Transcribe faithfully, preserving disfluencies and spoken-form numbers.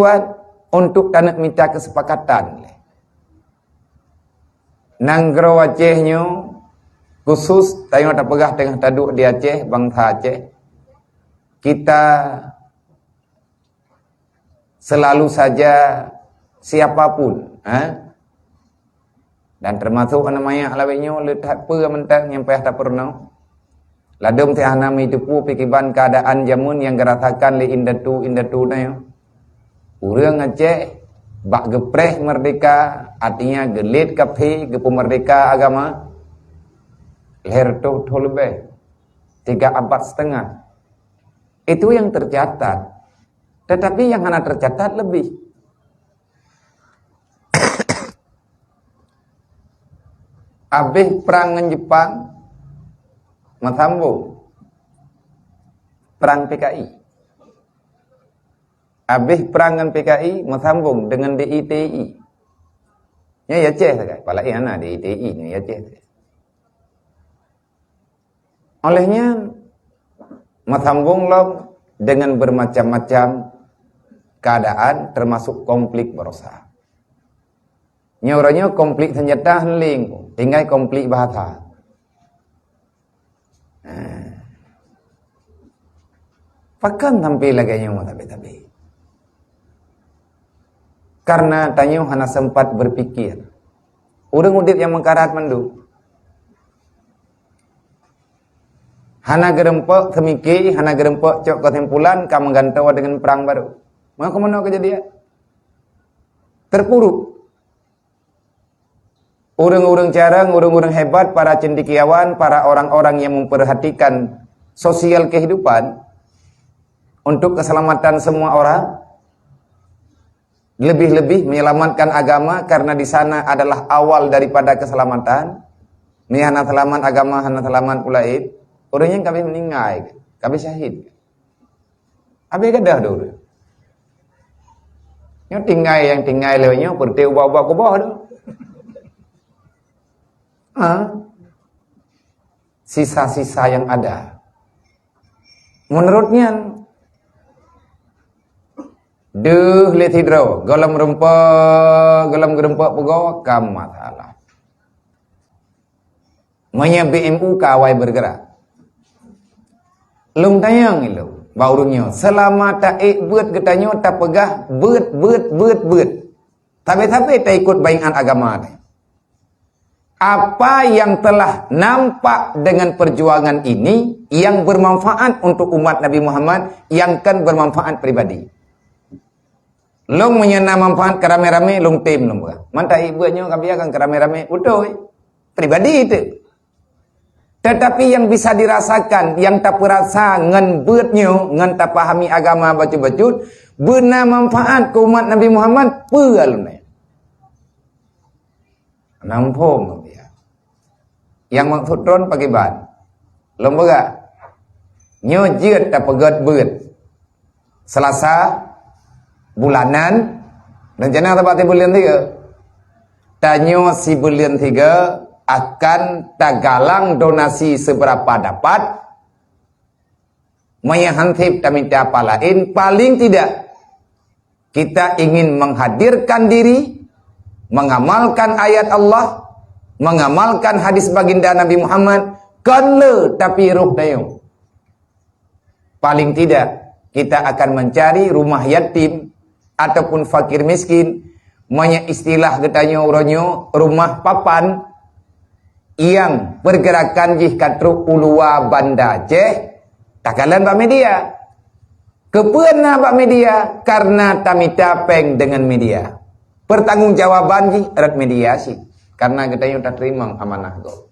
Buat untuk taneuk mita keusepakatan lé. Nanggroe Aceh nyoe khusus, tanyoe tapeugah teungoh taduek di Aceh, bansa Aceh. Kita selalu saja siapapun, eh? Dan termasuk aneuk manyak lawét nyoe le that peue mantong nyang payah tapeurunoe. Ladôm teuh hana meuteupeue pikiban keadaan jameun nyang geurasakan lé indatu-indatu na nyoe. Ureuëng Aceh bak geupreh merdeka, artinya geulet kafé, geupeumeurdeka agama, lhèe reutôh thôn leubeh, tiga abad setengah. Itu yang tercatat. Tetapi yang hana tercatat lebih. Abéh prang ngon Jepang, meusambong prang P K I. Abéh prang ngon P K I, meusambong deungon D I T I. Nyoe ya Aceh sagai, pala hana D I T I, nyoe ya Aceh sagai. Oleh nyan, meusambong lom deungon bermacam-macam keadaan, termasuk konflik baroesa. Nyoe uroe nyoe konflik senjata hana lé, tinggai konflik bahasa. Nah, pakon sampai lagée nyoe tabi-tabi? Karena tanyoe hana sempat berpikir. Ureuëng udeb nyang meukarat mandum. Hana geureumpok seumike, hana geureumpok cok keusimpulan, ka meugantoe deungon prang barô. Maka keumeunyoe keujadian? Terpuruk. Ureuëng-ureuëng carông, ureuëng-ureuëng hebat, para cendekiawan, para orang-orang yang memperhatikan sosial kehidupan untuk keselamatan semua orang, lebih-lebih menyelamatkan agama, karena di sana adalah awal daripada keselamatan. Ni hana selamat agama, hana selamat pula id. Ureuëng nyan ka abéh meuninggai, ka abéh syahid. Abéh gadôh dulu. Nyoe tinggai, nyang tinggai lewat nyoe, peureute ubak-ubak kuboh tu. Ha? Sisa-sisa yang ada. Menurut nyan, deuh lé sidroe, gohlom rumpok, gohlom geureumpok pugoe, ka masalah. Meunyoe B M U ka awai bergerak. Lôn tanyong ilôn, bak ureuëng nyoe, seulama taék beuet geutanyoe tapeugah beuet, beuet, beuet, beuet. Sabe-sabe taikot baiat agama teh. Apa yang telah nampak dengan perjuangan ini yang bermanfaat untuk umat Nabi Muhammad, yang kan bermanfaat pribadi. Lôn meunyoe na manfaat keu ramé-ramé, lôn tem lôn peugah. Mantap ié beuet nyoe ka biarkan keu ramé-ramé, beutôi. Pribadi itu. Tetapi yang bisa dirasakan, yang tapeurasa ngon beuet nyoe, ngon tapahami agama bacut-bacut, beuna manfaat keu umat Nabi Muhammad, peue lôn nyan? Nampung dia. Yang maksud tron pakiban. Lôn peugah. Nyoe jeuet tapeugét beuet. Selasa, bulanan, rencana tabak sibuleuen tiga. Tanyoe sibuleuen tiga akan tagalang donasi seberapa dapat. Meunyoe han sép tamita apa laén, paling tidak kita ingin menghadirkan diri, mengamalkan ayat Allah, mengamalkan hadis baginda Nabi Muhammad, kon le tapi roh dayong. Paling tidak, kita akan mencari rumah yatim ataupun fakir miskin, meunyoe istilah geutanyoe uroe nyoe, rumah papan, nyang pergerakan jih ka trok u luwa Banda Aceh, takalon bak media. Keupeue na bak media? Karena tamita péng deungon media. Pertanggungjawaban jih rot media cit. Karena geutanyoe tateurimong amanah gob.